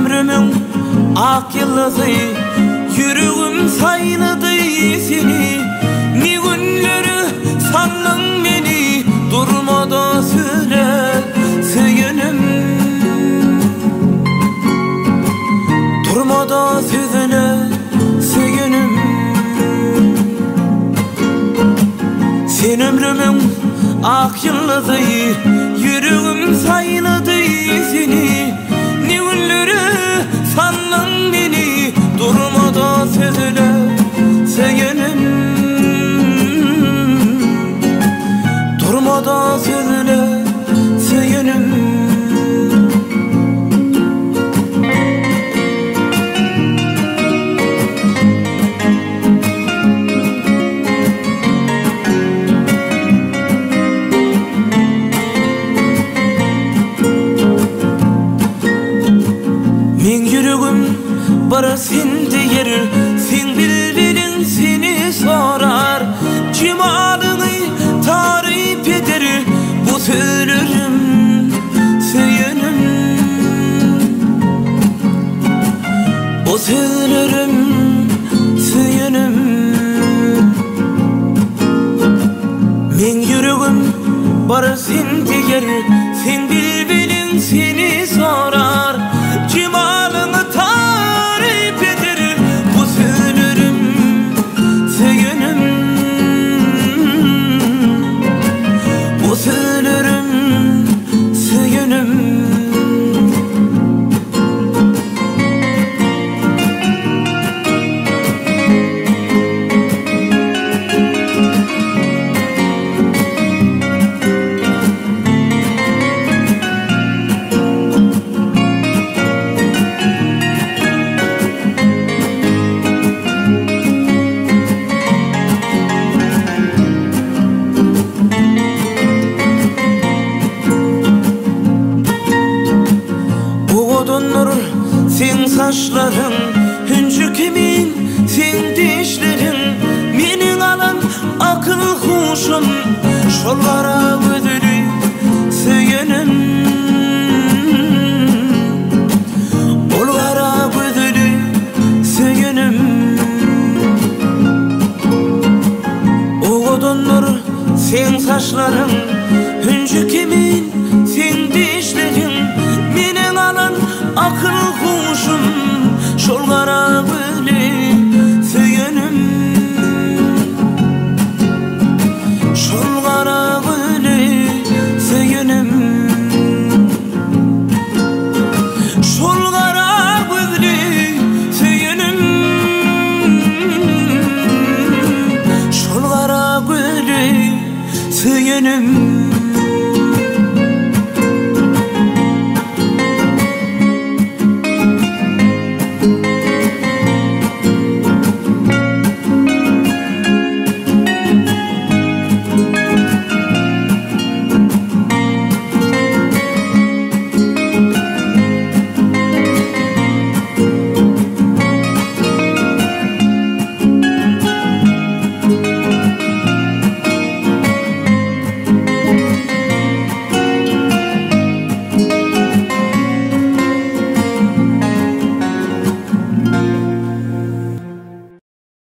ömrümiň ak ýyldyzy, Ýüregim saýlady seni. Ne günlere saldyň meni, Durmada söýle söýenim. Durmada sözle söýenim. Sen ömrümiň ak ýyldyzy, Ýüregim saýlady seni. Ne günlere saldyň meni, Durmada sözle söýenim. Durmada sözle söýenim. Meň ýüregim bir sende ýer, Seň bilbiliň seni sorar. Jemalyňy taryp eder bu sözlerim, söýenim. Bu sözlerim, söýenim. Meň ýüregim bir sende ýer, Seň bilbiliň seni sorar. Jemalyňy taryp eder bu sözlerim, söýenim. Bu sözlerim, söýenim. Owadandyr seň saçlaryň, Hünji kimin seň dişleriň, Meniň alan akyl-huşum, Şol gara gözli söýenim. Ol gara gözli söýenim. Owadandyr seň saçlaryň.